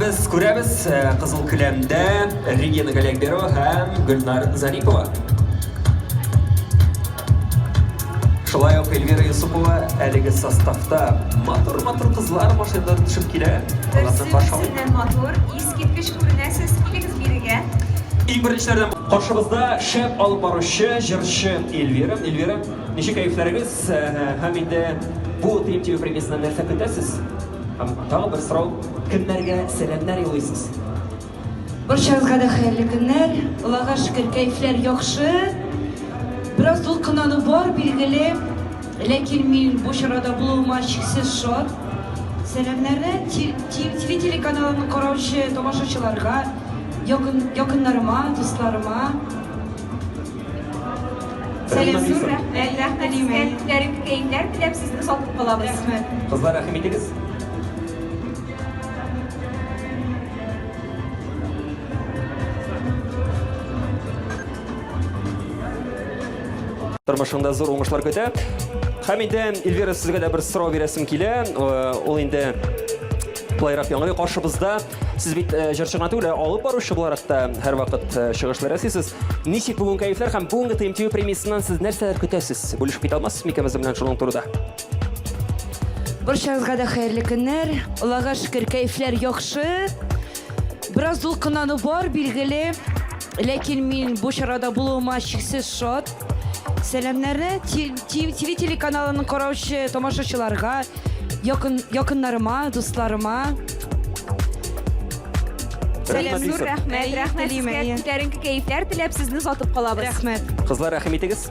без күрәбез э, кызыл келәмдә Регина Галиакберова һәм Гөлнар Зарипова. Шулай ук Эльвира Юсупова әлеге составта матур-матур кызлар машинадан төшеп килә. Аларны каршы алыйк. Берсе-берсеннән матур, искиткеч күренәсез, килегез бирегә. Иң беренчеләрдән каршыбызда шәп алып баручы, җырчы Эльвира. Эльвира, ничек кәефләрегез? Э, һәм инде бу TMTV премиясеннән нәрсә көтәсез? Һәм тагы бер сорау, кемнәргә сәламнәр юллыйсыз? Барчагызга да хәерле көннәр. Аллага шөкер, кәефләр яхшы. Бераз дулкынлану бар, билгеле. Ләкин мин бу чарада булуыма чиксез шат. Сәламнәрне ТВ телеканалын караучы тамашачыларга, якын, якыннарыма, дусларыма. Сәлам, зур рәхмәт, рәхмәт сезгә, күтәренке кәефләр теләп сезне озатып калабыз. Рәхмәт. Кызлар, рәхим итегез. Тормышыңда зур уңышлар көтә. Һәм инде, Эльвира, сезгә дә бер сорау бирәсем килә. Э, ул инде былайрак яңгырый каршыбызда. Сез бит э, җырчы гына түгел, ә алып баручы буларак та һәрвакыт э, чыгышлар ясыйсыз. Ничек бүген кәефләр һәм бүгенге ТМТВ премиясеннән сез нәрсәләр көтәсез? Бүлешеп китә алмассыз микән безнең белән шуның турыда? Барчагызга да хәерле көннәр. Аллага шөкер, кәефләр яхшы. Бераз дулкынлану бар, билгеле. Ләкин мин бу чарада булуыма чиксез шат. Сәламнәрне ТВ телеканалының караучы тамашачыларга, якын, якыннарыма, дусларыма. Сәлам, зур рәхмәт, рәхмәт сезгә. Күтәренке кәефләр теләп сезне озатып калабыз. Рәхмәт. Кызлар, рәхим итегез.